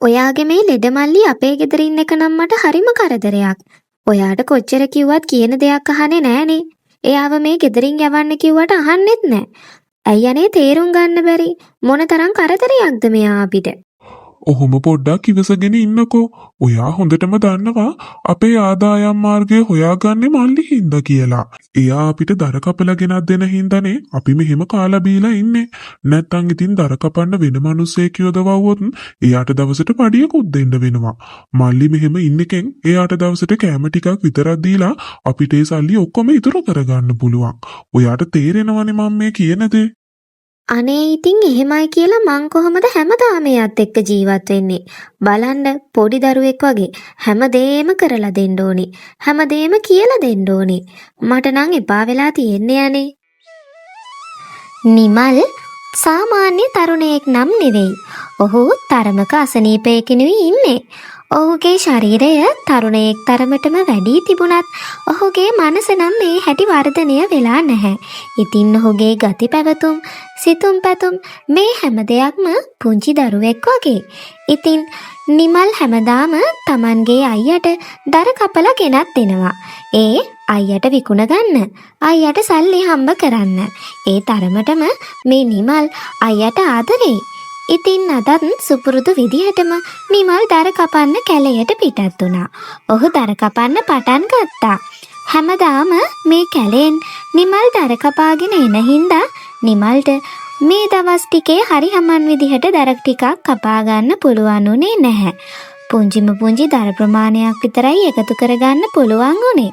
ඔයාගේ මේ ලෙඩ මල්ලි අපේ ගෙදර ඉන්න එක නම් මට හරිම කරදරයක්. ඔයාට කොච්චර කිව්වත් කියන දෙයක් අහන්නේ නෑනේ. එයාව මේ ගෙදරින් යවන්න කිව්වට අහන්නෙත් නෑ. ඇයි අනේ තේරුම් ගන්න බැරි මොන තරම් කරදරයක්ද මෙයා අපිට. ඔහොම පොඩ්ඩක් ඉවසගෙන ඉන්නකෝ. ඔයා හොඳටම දන්නවා අපේ ආදායම් මාර්ගය හොයාගන්නේ මල්ලි හින්දා කියලා. එයා අපිට දර කපලා ගෙනත් දෙන හින්දානේ අපි මෙහෙම කාලා බීලා ඉන්නේ. නැත්තම් ඉතින් දර කපන්න වෙන මිනිස්සෙක් යොදවුවොත් එයාට දවසට පඩියකුත් දෙන්න වෙනවා. මල්ලි මෙහෙම ඉන්න එකෙන් එයාට දවසට කෑම ටිකක් විතරක් දීලා අපිට ඒ සල්ලි ඔක්කොම ඉතුරු කරගන්න පුළුවන්. ඔයාට තේරෙනවනේ මං මේ කියන දේ. අනේ ඉතින් එහෙමයි කියලා මං කොහොමද හැමදාම එයාත් එක්ක ජීවත් වෙන්නේ? බලන්න පොඩි දරුවෙක් වගේ හැමදේම කරලා දෙන්න ඕනේ. හැමදේම කියලා දෙන්න ඕනේ. මට නම් එපා වෙලා තියෙන්නේ අනේ. නිමල් සාමාන්‍ය තරුණයෙක් නම් නෙවෙයි. ඔහු තරමක අසනීපයකිනුයි ඉන්නේ. ඔහුගේ ශරීරය තරුණයෙක් තරමටම වැඩී තිබුණත් ඔහුගේ මනස නම් මේ හැටි වර්ධනය වෙලා නැහැ. ඉතින් ඔහුගේ ගති පැවතුම්, සිතුම් පැතුම් මේ හැම දෙයක්ම පුංචි දරුවෙක් වගේ. ඉතින් නිමල් හැමදාම තමන්ගේ අයියට දර කපලා ගෙනත් දෙනවා. ඒ අයියට විකුණ ගන්න. අයියට සල්ලි හම්බ කරන්න. ඒ තරමටම මේ නිමල් අයියට ආදරේ. ඉතින් අදත් සුපුරුදු විදිහටම නිමල් දර කපන්න කැලයට පිටත් වුණා. ඔහු දර කපන්න පටන් ගත්තා. හැමදාම මේ කැලෙන් නිමල් දර කපාගෙන එන හින්දා නිමල්ට මේ දවස් ටිකේ හරි හමන් විදිහට දර ටිකක් කපා ගන්න පුළුවන් වුණේ නැහැ. පුංචිම පුංචි දර ප්‍රමාණයක් විතරයි එකතු කරගන්න පුළුවන් වුණේ.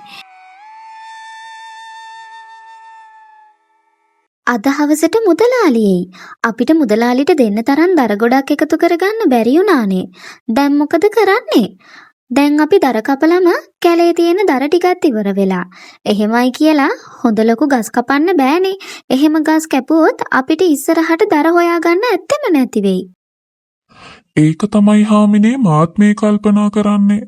අද හවසට මුදලාලි එයි. අපිට මුදලාලිට දෙන්න තරම් දර ගොඩක් එකතු කරගන්න බැරි වුණානේ. දැන් මොකද කරන්නේ? දැන් අපි දර කපලම කැලේ තියෙන දර ටිකත් ඉවර වෙලා. එහෙමයි කියලා හොඳ ලොකු ගස් කපන්න බෑනේ. එහෙම ගස් කැපුවොත් අපිට ඉස්සරහට දර හොයාගන්න ඇත්තෙම නැති වෙයි. ඒක තමයි හාමිනේ මාත් මේ කල්පනා කරන්නේ.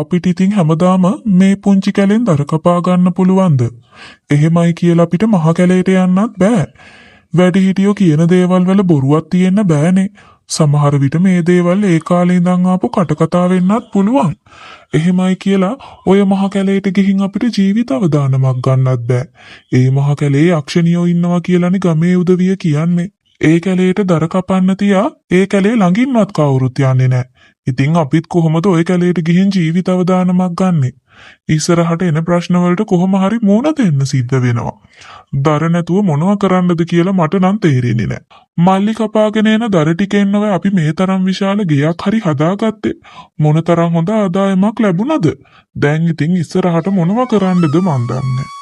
අපිට ඉතින් හැමදාම මේ පුංචි කැලෙන් දර කපා ගන්න පුළුවන්ද? එහෙමයි කියලා අපිට මහ කැලේට යන්නත් බෑ. වැඩිහිටියෝ කියන දේවල් වල බොරුවක් තියෙන්න බෑනේ. සමහර විට මේ දේවල් ඒ කාලේ ඉඳන් ආපු කටකතා වෙන්නත් පුළුවන්. එහෙමයි කියලා ඔය මහ කැලේට ගිහින් අපිට ජීවිත අවදානමක් ගන්නත් බෑ. ඒ මහ කැලේ යක්ෂණියෝ ඉන්නවා කියලානේ ගමේ උදවිය කියන්නේ. ඒ කැලේට දර කපන්න තියා ඒ කැලේ ළඟින්වත් කවුරුත් යන්නේ නෑ. ඉතින් අපිත් කොහොමද ඔය කැලේට ගිහින් ජීවිත අවදානමක් ගන්නෙ? ඉස්සරහට එන ප්‍රශ්න වලට කොහොම හරි මුහුණ දෙන්න සිද්ධ වෙනවා. දර නැතුව මොනවා කරන්නද කියලා මට නම් තේරෙන්නේ නෑ. මල්ලි කපාගෙන එන දර ටිකෙන් නොවැ අපි මේ තරම් විශාල ගෙයක් හරි හදාගත්තේ. මොන තරම් හොඳ ආදායමක් ලැබුණද? දැන් ඉතින් ඉස්සරහට මොනවා කරන්නද මන් දන්නේ.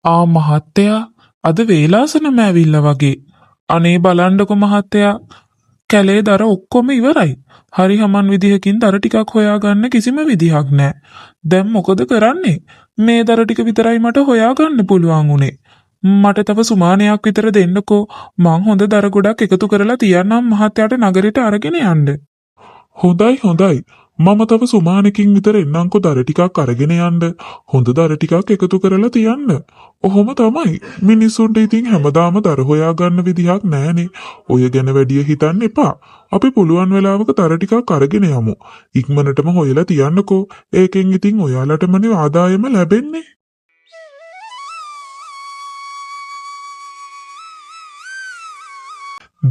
ආ මහත්තයා, අද වේලාසනම ඇවිල්ලා වගේ. අනේ බලන්නකො මහත්තයා, කැලේ දර ඔක්කොම ඉවරයි. හරි හමන් විදිහකින් දර ටිකක් හොයාගන්න කිසිම විදිහක් නෑ. දැන් මොකද කරන්නේ? මේ දර ටික විතරයි මට හොයාගන්න පුළුවන් වුණේ. මට තව සුමානයක් විතර දෙන්නකෝ. මං හොඳ දර ගොඩක් එකතු කරලා තියන්නම් මහත්තයාට නගරෙට අරගෙන යන්න. හොඳයි හොඳයි. මම තව සුමානකින් විතර එන්නම්කෝ දර ටිකක් අරගෙන යන්න. හොඳ දර ටිකක් එකතු කරලා තියන්න. ඔහොම තමයි. මිනිස්සුන්ට ඉතින් හැමදාම දර හොයාගන්න විදිහක් නෑනේ. ඔය ගැන වැඩිය හිතන්න එපා. අපි පුළුවන් වෙලාවක දර ටිකක් අරගෙන යමු. ඉක්මනටම හොයලා තියන්නකෝ. ඒකෙන් ඉතින් ඔයාලටමනේ ආදායම ලැබෙන්නේ.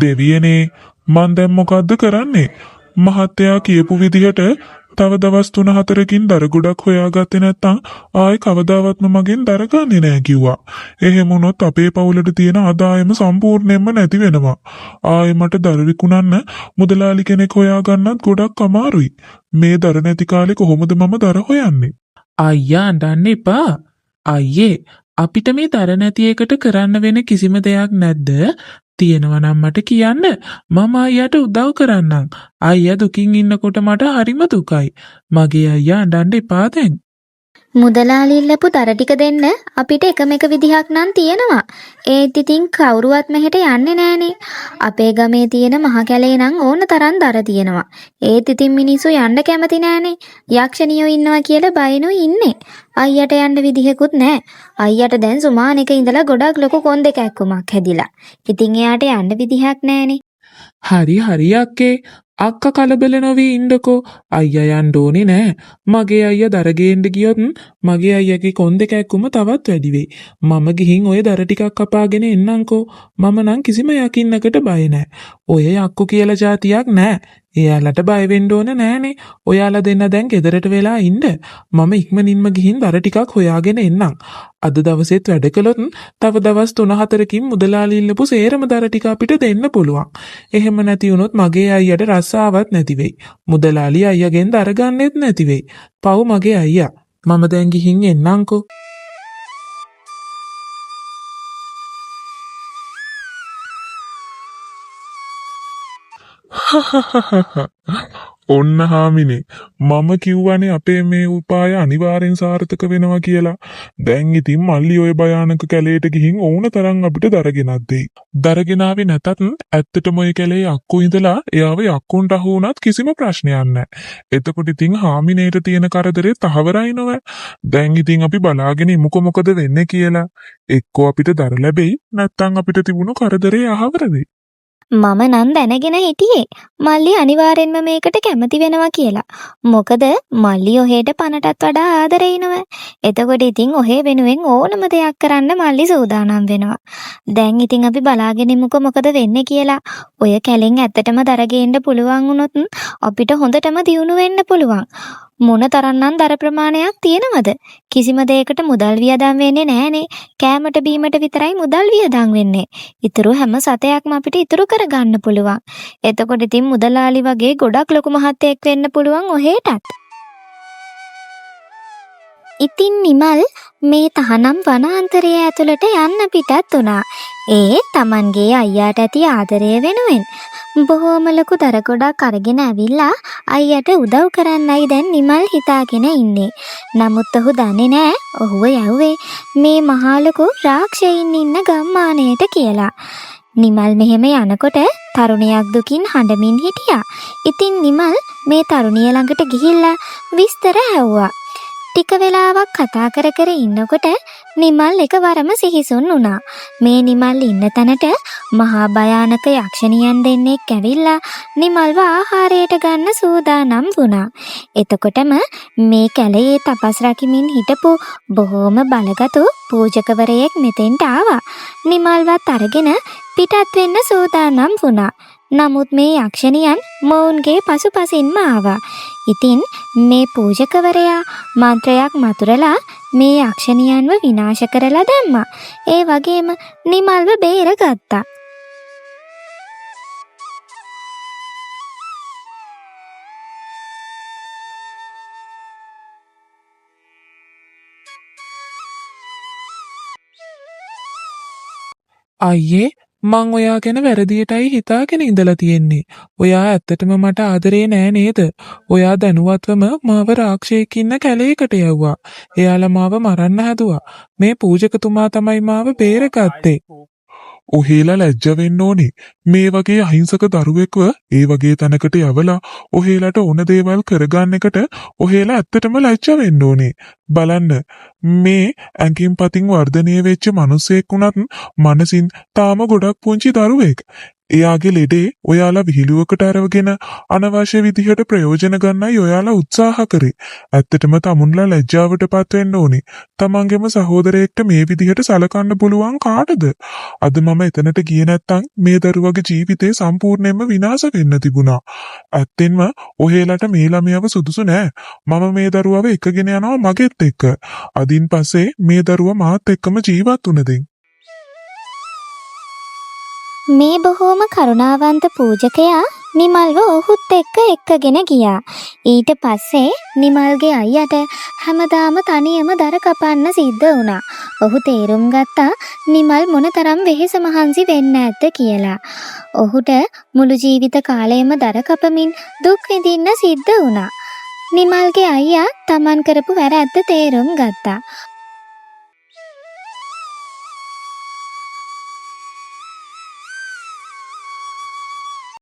දෙවියනේ, මං දැන් මොකද්ද කරන්නේ? මහත්තයා කියපු විදිහට තව දවස් 3-4කින් දර ගොඩක් හොයාගත්තේ නැත්තම් ආයේ කවදාවත්ම මගෙන් දර ගන්නෙ නෑ කිව්වා. එහෙම වුණොත් අපේ පවුලට තියෙන ආදායම සම්පූර්ණයෙන්ම නැති වෙනවා. ආයේ මට දර විකුණන්න මුදලාලි කෙනෙක් හොයාගන්නත් ගොඩක් අමාරුයි. මේ දර නැති කාලේ කොහොමද මම දර හොයන්නේ? අයියා අඬන්න එපා. අයියේ, අපිට මේ දර නැති එකට කරන්න වෙන කිසිම දෙයක් නැද්ද? තියෙනවා නම් මට කියන්න. මම අයියාට උදව් කරන්නම්. අයියා දුකින් ඉන්නකොට මට හරිම දුකයි. මගේ අයියා අඬන්න එපා දැන්. මුදලාලි ඉල්ලපු දර ටික දෙන්න අපිට එකම එක විදිහක් නම් තියෙනවා. ඒත් ඉතින් කවුරුවත් මෙහෙට යන්නේ නෑනේ. අපේ ගමේ තියෙන මහ කැලේ නම් ඕන තරම් දර තියෙනවා. ඒත් ඉතින් මිනිස්සු යන්න කැමති නෑනේ. යක්ෂණියෝ ඉන්නවා කියලා බයිනුයි ඉන්නේ. අයියට යන්න විදිහකුත් නෑ. අයියට දැන් සුමානෙක ඉඳලා ගොඩක් ලොකු කොන් දෙකැක්කුමක් හැදිලා. ඉතින් එයාට යන්න විදිහක් නෑනේ. හරි හරි අක්කේ. අක්කා කලබල නොවී ඉන්නකෝ. අයියා යන්න ඕනේ නෑ. මගේ අයියා දර ගේන්න ගියොත් මගේ අයියාගේ කොන් දෙකැක්කුම තවත් වැඩි වෙයි. මම ගිහින් ඔය දර ටිකක් කපාගෙන එන්නම්කෝ. මම නම් කිසිම යකින්නකට බය නෑ. ඔය යක්කු කියලා ජාතියක් නෑ. එයාලට බය වෙන්න ඕන නෑනේ. ඔයාලා දෙන්න දැන් ගෙදරට වෙලා ඉන්න. මම ඉක්මනින්ම ගිහින් දර ටිකක් හොයාගෙන එන්නම්. අද දවසෙත් වැඩ කළොත් තව දවස් 3-4කින් මුදලාලි ඉල්ලපු සේරම දර ටික අපිට දෙන්න පුළුවන්. එහෙම නැති වුණොත් මගේ අයියට රස්සාවක් නැති වෙයි. මුදලාලි අයියාගෙන් දර ගන්නෙත් නැති වෙයි. පව් මගේ අයියා. මම දැන් ගිහින් එන්නම්කෝ. ඔන්න හාමිනේ, මම කිව්වනේ අපේ මේ උපාය අනිවාර්යෙන් සාර්ථක වෙනවා කියලා. දැන් ඉතින් මල්ලි ඔය භයානක කැලේට ගිහින් ඕන තරම් අපිට දර ගෙනත් දෙයි. දර ගෙනාවේ නැතත් ඇත්තටම ඔය කැලේ යක්කු ඉඳලා එයාව යක්කුන්ට අහු වුණත් කිසිම ප්‍රශ්නයක් නැහැ. එතකොට ඉතින් හාමිනේට තියෙන කරදරේ තහවරයි නොවැ. දැන් ඉතින් අපි බලාගෙන ඉමුකෝ මොකද වෙන්නේ කියලා. එක්කෝ අපිට දර ලැබෙයි, නැත්තම් අපිට තිබුණු කරදරේ අහවර වෙයි. මම නම් දැනගෙන හිටියේ මල්ලි අනිවාර්යෙන්ම මේකට කැමති වෙනවා කියලා. මොකද මල්ලි ඔහෙට පනටත් වඩා ආදරෙයි නොවැ. එතකොට ඉතින් ඔහේ වෙනුවෙන් ඕනම දෙයක් කරන්න මල්ලි සූදානම් වෙනවා. දැන් ඉතින් අපි බලාගෙන ඉමුකෝ මොකද වෙන්නේ කියලා. ඔය කැලෙන් ඇත්තටම දර ගේන්න පුළුවන් වුණොත් අපිට හොඳටම දියුණු වෙන්න පුළුවන්. මොන තරම්නම් දර ප්‍රමාණයක් තියෙනවද? කිසිම දෙයකට මුදල් වියදම් වෙන්නේ නෑනේ. කෑමට බීමට විතරයි මුදල් වියදම් වෙන්නේ. ඉතුරු හැම සතයක්ම අපිට ඉතුරු කරගන්න පුළුවන්. එතකොට ඉතින් මුදලාලි වගේ ගොඩක් ලොකු මහත්තයෙක් වෙන්න පුළුවන් ඔහෙටත්. ඉතින් නිමල් මේ තහනම් වනාන්තරය ඇතුළට යන්න පිටත් වුණා. ඒ තමන්ගේ අයියාට ඇති ආදරය වෙනුවෙන්. බොහෝම ලොකු දර ගොඩක් අරගෙන ඇවිල්ලා අයියට උදව් කරන්නයි දැන් නිමල් හිතාගෙන ඉන්නේ. නමුත් ඔහු දන්නේ නෑ ඔහුව යව්වේ මේ මහා ලොකු රාක්ෂයින් ඉන්න ගම්මානයට කියලා. නිමල් මෙහෙම යනකොට තරුණියක් දුකින් හඬමින් හිටියා. ඉතින් නිමල් මේ තරුණිය ළඟට ගිහිල්ලා විස්තර ඇහුවා. ටික වෙලාවක් කතා කර කර ඉන්නකොට නිමල් එකවරම සිහිසුන් වුණා. මේ නිමල් ඉන්න තැනට මහා භයානක යක්ෂණියන් දෙන්නෙක් ඇවිල්ලා නිමල්ව ආහාරයට ගන්න සූදානම් වුණා. එතකොටම මේ කැලයේ තපස් රකිමින් හිටපු බොහෝම බලගතු පූජකවරයෙක් මෙතෙන්ට ආවා. නිමල්වත් අරගෙන පිටත් වෙන්න සූදානම් වුණා. නමුත් මේ යක්ෂණියන් මොවුන්ගේ පසුපසින්ම ආවා. ඉතින් මේ පූජකවරයා මන්ත්‍රයක් මතුරලා මේ යක්ෂණියන්ව විනාශ කරලා දැම්මා. ඒ වගේම නිමල්ව බේරගත්තා. අයියේ, මං ඔයා ගැන වැරදියටයි හිතාගෙන ඉඳලා තියෙන්නේ. ඔයා ඇත්තටම මට ආදරේ නෑ නේද? ඔයා දැනුවත්වම මාව රාක්ෂයෙක් ඉන්න කැලේකට යව්වා. එයාලා මාව මරන්න හැදුවා. මේ පූජකතුමා තමයි මාව බේරගත්තේ. ඔහෙලා ලැජ්ජ වෙන්න ඕනේ. මේ වගේ අහිංසක දරුවෙක්ව ඒ වගේ තැනකට යවලා ඔහෙලාට ඕන දේවල් කරගන්න එකට ඔහෙලා ඇත්තටම ලැජ්ජ වෙන්න ඕනේ. බලන්න, මේ ඇඟින් පතින් වර්ධනය වෙච්ච මිනිස්සෙක් වුණත් මනසින් තාම ගොඩක් පුංචි දරුවෙක්. එයාගේ ලෙඩේ ඔයාලා විහිළුවකට අරගෙන අනවශ්‍ය විදිහට ප්‍රයෝජන ගන්නයි ඔයාලා උත්සාහ කරේ. ඇත්තටම තමුන්ලා ලැජ්ජාවට පත් වෙන්න ඕනේ. තමන්ගේම සහෝදරයෙක්ට මේ විදිහට සලකන්න පුළුවන් කාටද? අද මම එතනට ගියේ නැත්තම් මේ දරුවගේ ජීවිතේ සම්පූර්ණයෙන්ම විනාශ වෙන්න තිබුණා. ඇත්තෙන්ම ඔහෙලට මේ ළමයාව සුදුසු නෑ. මම මේ දරුවව එකගෙන යනවා මගෙත් එක්ක. අදින් පස්සේ මේ දරුවා මාත් එක්කම ජීවත් වුණ දෙන්. මේ බොහෝම කරුණාවන්ත පූජකයා නිමල්ව ඔහුත් එක්ක එක්කගෙන ගියා. ඊට පස්සේ නිමල්ගේ අයියට හැමදාම තනියම දර කපන්න සිද්ධ වුණා. ඔහු තේරුම් ගත්තා නිමල් මොනතරම් වෙහෙස මහන්සි වෙන්න ඇද්ද කියලා. ඔහුට මුළු ජීවිත කාලයම දර කපමින් දුක් විඳින්න සිද්ධ වුණා. නිමල්ගේ අයියා තමන් කරපු වැරැද්ද තේරුම් ගත්තා.